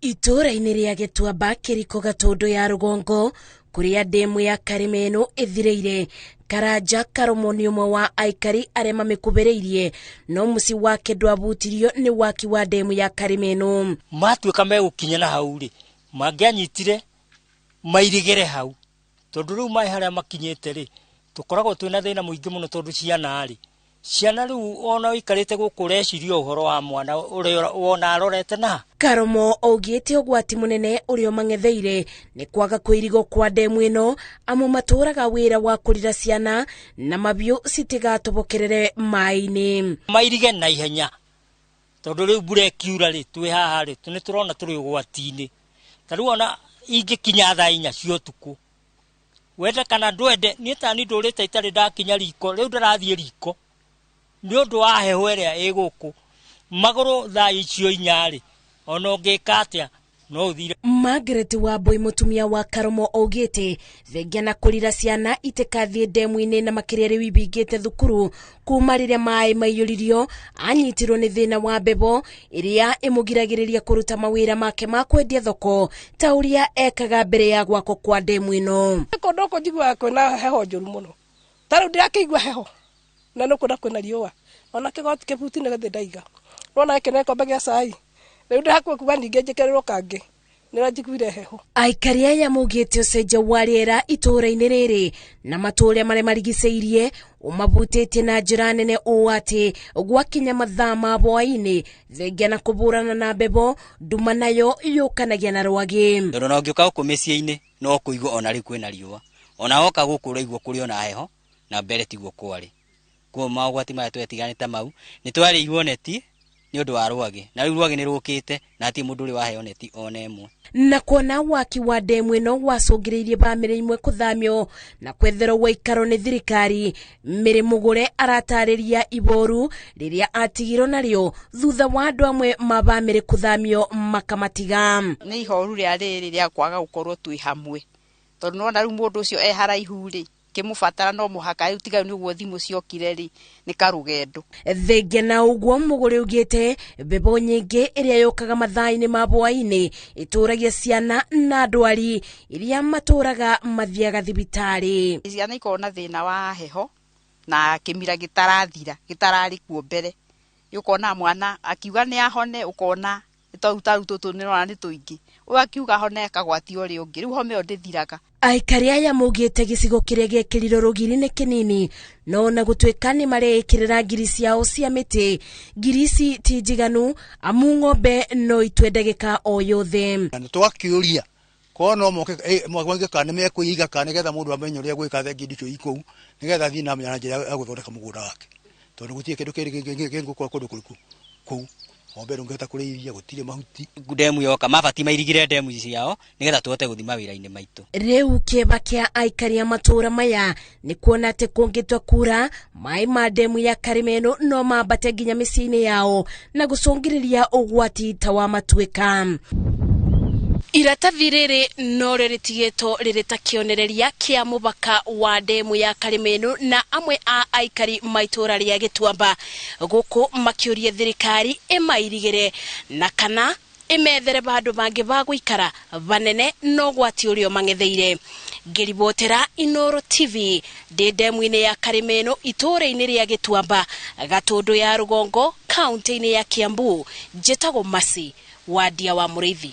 Itũũra-inĩ rĩa Gĩtuamba Kĩriko Gatũndũ ya rũgongo kũrĩa ndemu ya Karĩma ĩno ĩthirĩire, Karanja Karomo nĩ ũmwe wa aikari arĩa mamĩkubĩrĩirie, no mũciĩ wake ndwabutirio nĩ waki wa ndemu ya Karĩma ĩno. Matuĩka megũkinya na hau rĩ, mangĩanyitire mairigĩre hau, tondũ rĩu maĩ harĩa makinyĩte rĩ, tũkoragwo twĩna thĩna mũingĩ mũno, tondũ ciana rĩ, ciana rĩu ona ũikarĩte gũkũ ũreciria ũhoro wa mwana ũrĩa wona arorete na. Karomo augĩte ũgwati mũnene ũrĩa ũmang'etheire nĩ kwaga kũirigwo kwa ndemu ĩno, amu matũraga wĩra wa kũrira ciana na mabiũ citigatobokerere maĩ-inĩ. Mairige na ihenya, tondũ rĩu mbura ĩkiura rĩ, twĩ haha rĩ, nĩ tũrona tũrĩ ũgwati-inĩ. Ta rĩu ona ingĩkinya thaa 4 cia ũtukũ, wende kana ndwende, niĩ tani ndũrĩte itarĩ ndakinya riko, rĩu ndĩrathiĩ riko nĩ ũndũ wa heho ĩrĩa ĩ gũkũ. Magũrũ thaa icio 4 rĩ, ona ũngĩka atĩa no ũthire. Margaret Wambui mũtumia wa Karomo augĩte thengia na kũrira ciana itikathiĩ ndemu-inĩ na makĩria rĩu ibingĩte thukuru kuma rĩrĩa maĩ maiyũririo, anyitirwo nĩ thĩna wa mbebo ĩrĩa ĩmũgiragĩrĩria kũruta mawĩra make ma kwendia thoko ta ũrĩa ekaga mbere ya gwakwo kwa ndemu ĩno. Kũndũ gũkũ njiguaga kwĩna heho njũru mũno, ta rĩu ndĩrakĩigua heho na nĩ kuona kwĩna riũa, ona kĩgoti kĩbuti nĩ gĩthĩ ndaiga, nĩwona gĩkĩ nĩ gĩkombe gĩa cai, rĩu ndĩ hakuhĩ kuga ningĩ njĩkĩrĩrwo kangĩ nĩrĩo njiguire heho. Aikari aya maugĩte ũcenjia wa rĩera itũũra-inĩ rĩrĩ na matũũra marĩa marigicĩirie ũmabutĩtie na njĩra nene ũũ atĩ gwakinya mathaa ma hwaĩ-inĩ, thengia na kũbũrana na mbebo, nduma nayo yũkanagia na rwagĩ. Tondũ ona ũngĩũka gũkũ mĩciĩ-inĩ no kũigua ona rĩu kwĩna riũa, ona woka gũkũ ũraigua kũrĩ ona heho, na mbere tiguo kwarĩ. Koguo maũgwati maya twetiganĩte ta mau, nĩ twarĩirwo neti nĩ ũndũ wa rwagĩ, na rĩu rwagĩ nĩ rũkĩte na hatirĩ mũndũ ũrĩ waheo neti ona ĩmwe. Na kuona waki wa ndemu ĩno wacũngĩrĩirie bamĩrĩ imwe kũthamio na kwetherwo gwaikaro nĩ thirikari, Mĩrĩ Mũgũre aratarĩria iboru rĩrĩa atigirwo narĩo thutha wa andũ amwe ma bamĩrĩ kũthamio makamatiga. Nĩ ihoru rĩa rĩrĩ rĩa kwaga gũkorwo twĩ hamwe, tondũ nĩwona rĩu mũndũ ũcio e haraihu rĩ, kĩmũbatara no mũhaka rĩu, tiga nĩ ũguo thimũ ciokire rĩ, nĩ karũgendo. Thengia na ũguo Mũgũre augĩte mbebo nyingĩ ĩrĩa yũkaga mathaa-inĩ ma hwaĩ-inĩ ĩtũragia ciana na ndwari iria matũraga mathiaga thibitarĩ. Ciana ikoragwo na thĩna wa heho na kĩmira gĩtarathira, gĩtararĩ kuo mbere. Ũkona mwana akiuga nĩ ahone, ũkona tarĩu tũtũ nĩũrona nĩ tũingĩ, ũyũ akiuga ahone akagwatia ũrĩa ũngĩ, rĩu homa ĩyo ndĩthiraga. Aikari aya maugĩte gĩcigo kĩrĩa gĩekĩrirwo rũgiri nĩ kĩnini, no ona gũtuĩka nĩ mareĩkĩrĩra ngiri ciao cia mĩtĩ, ngiri ici ti njiganu amu ng'ombe no itue ndagĩka o yothe. Nĩ twakĩũria korwo no moke moige kana nĩ mekũiga kana nĩgetha mũndũ amenye ũrĩa gwĩka thengia indo icio i kũu, nĩgetha athiĩ na njĩra ya gũthondeka mũgũnda wake, tondũ gũtirĩ kĩndũ kĩngĩ kĩngĩkorwo kũndũ kũriku kũu. Ng'ombe ndũngĩhota kũrĩithia, gũtirĩ mahuti. Ndemu yoka mabati mairigire ndemu ciao nĩgetha tũhote gũthiĩ mawĩra-inĩ maitũ. Rĩu kĩeba kĩa aikari a matũũra maya nĩ kuona atĩ kũngĩtua kura maĩ ma ndemu ya Karĩma ĩno no mambate nginya mĩciĩ-inĩ yao na gũcũngĩrĩria ũgwati ta wa matuĩka. Iratathi rĩrĩ norĩo rĩtigĩtwo rĩrĩ ta kĩonereria kĩa mũbaka wa ndemu ya Karĩma ĩno, na amwe a aikari ma itũũra rĩa Gĩtuamba gũkũ makĩũria thirikari ĩmairigĩre na kana ĩmethere bandũ bangĩ ba gũikara banene no ũgwati ũrĩa ũmang'etheire. Ngĩribotera Inooro TV ndĩ ndemu-inĩ ya Karĩma ĩno itũũra-inĩ rĩa Gĩtuamba Gatũndũ ya rũgongo kaunti-inĩ ya Kiambu, njĩtagwo Mercy Wandia wa Mũrĩithi.